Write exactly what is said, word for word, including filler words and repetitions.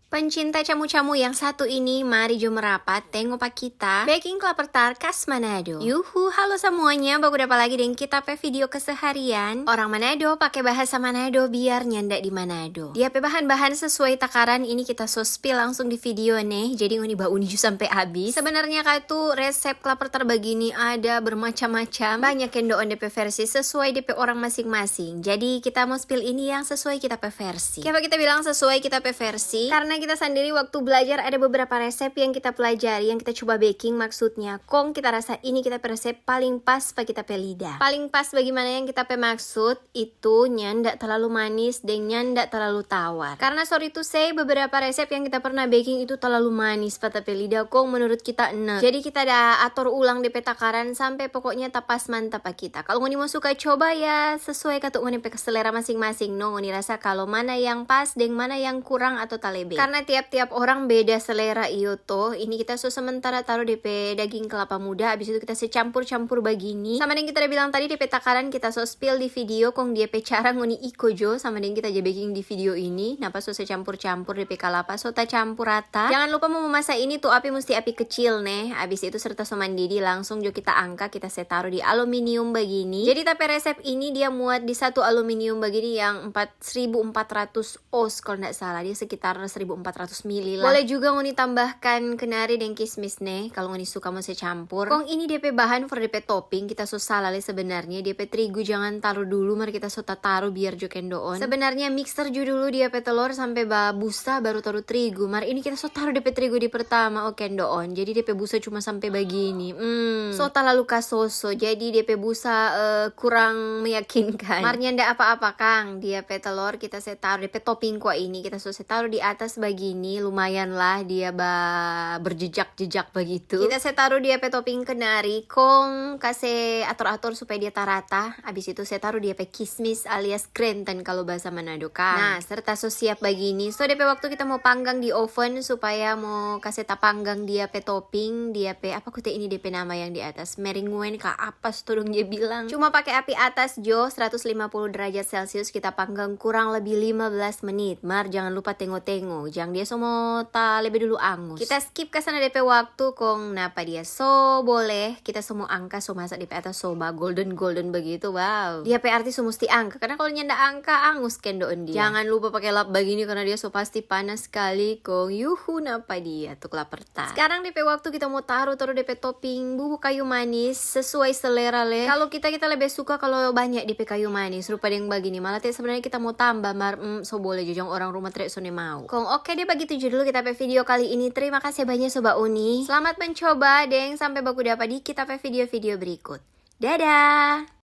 Pencinta camu-camu yang satu ini, mari jo merapat, tengo pa kita beking klaper tart khas Manado. Yuhu, halo semuanya, baku dapa lagi deng kita pe video keseharian. Orang Manado pake bahasa Manado biar nyanda di Manado. Dia pe bahan-bahan sesuai takaran ini kita so spill langsung di video ne, jadi ngoni bauni jo sampe abis. Sebenarnya katu resep klaper tart bagini ada bermacam-macam. Banyak kendoon depe versi sesuai depe orang masing-masing. Jadi kita mo spill ini yang sesuai kita pe versi. Kiapa kita bilang sesuai kita pe versi? Karena kita sandiri waktu belajar ada beberapa resep yang kita pelajari, yang kita coba beking maksudnya. Kong kita rasa ini kita pe resep paling pas pa kita pe lidah. Paling pas bagimana yang kita pe maksud, itu nyanda talalu manis deng nyanda talalu tawar. Karena sorry to say, beberapa resep yang kita pernah beking itu talalu manis pa ta pe lidah, kong menurut kita enak. Jadi kita ada ator ulang depe takaran sampe pokoknya ta pas mantap pa kita. Kalo ngoni mo suka coba ya, sesuai katu ngoni pe selera masing-masing no, ngoni rasa kalo mana yang pas deng mana yang kurang atau talebe. Karena tiap-tiap orang beda selera iyo to. Ini kita so sementara taru depe daging kelapa muda, abis itu kita se campur-campur bagini. Sama deng kita da bilang tadi, depe takaran kita so spill di video, kong dia pe cara ngoni iko jo, sama deng kita ja beking di video ini. Napa so se campur-campur depe kalapa, so ta campur rata. Jangan lupa mo memasak ini tu api musti api kecil ne. Abis itu serta so mandidi, langsung jo kita angka, kita se taru di aluminium bagini. Jadi ta pe resep ini dia muat di satu aluminium bagini yang empat, seribu empat ratus oz kalo nda salah, dia sekitar seribu empat ratus mili lah. Boleh juga ngoni tambahkan kenari deng kismis ne, kalo ngoni suka mo se campur. Kong ini depe bahan for depe topping, kita so salah le sebenarnya. Depe trigu jangan taru dulu, mar kita so tataru biar jo kendoon. Sebenarnya mixer jo dulu dia pe telor sampe babusa, baru taru trigu. Mar ini kita so taru depe trigu di pertama, oh kendoon. Jadi depe busa cuma sampe bagini. Hmm, so talalu kasoso. Jadi depe busa, eh, kurang meyakinkan. Mar nyanda apa-apa kang, dia pe telor kita se taru, depe topping kwa ini kita so se taru di atas bagini, lumayan lah dia ba berjejak-jejak bagitu. Kita se taru dia pe topping kenari, kong kase ator-ator supaya dia tarata. Abis itu se taru dia pe kismis alias krenten kalo bahasa Manado kang. Nah, serta so siap bagini, so depe waktu kita mo panggang di oven supaya mo kase tapanggang dia pe topping, dia pe apa kote ini depe nama yang di atas, meringuen ka apa sto dong dia bilang. Cuma pake api atas jo, seratus lima puluh derajat Celcius, kita panggang kurang lebih lima belas menit. Mar jangan lupa tengo-tengo, jang dia so mo ta lebe dulu angus. Kita skip ka sana depe waktu kong napa dia so boleh, kita so mo angka, so masak depe atas so ba golden-golden begitu, wow. Dia pe arti so musti angka, karena kalo nyanda angka, angus kendoon dia. Jangan lupa pake lap bagini karena dia so pasti panas skali kong. Yuhu, napa dia tu klaper tart. Sekarang depe waktu kita mo taru, taru depe topping bubuk kayu manis sesuai selera le. Kalo kita, kita lebe suka kalo banyak depe kayu manis, rupa deng bagini. Malah te sebenarnya kita mo tamba, mar, mm, so boleh jo, jang orang rumah tre so ne mau. Kong oke deh, bagitu jo dulu kita pe video kali ini. Terima kasih banyak so bauni. Selamat mencoba deng, sampe baku dapa di kita pe video-video berikut. Dadah!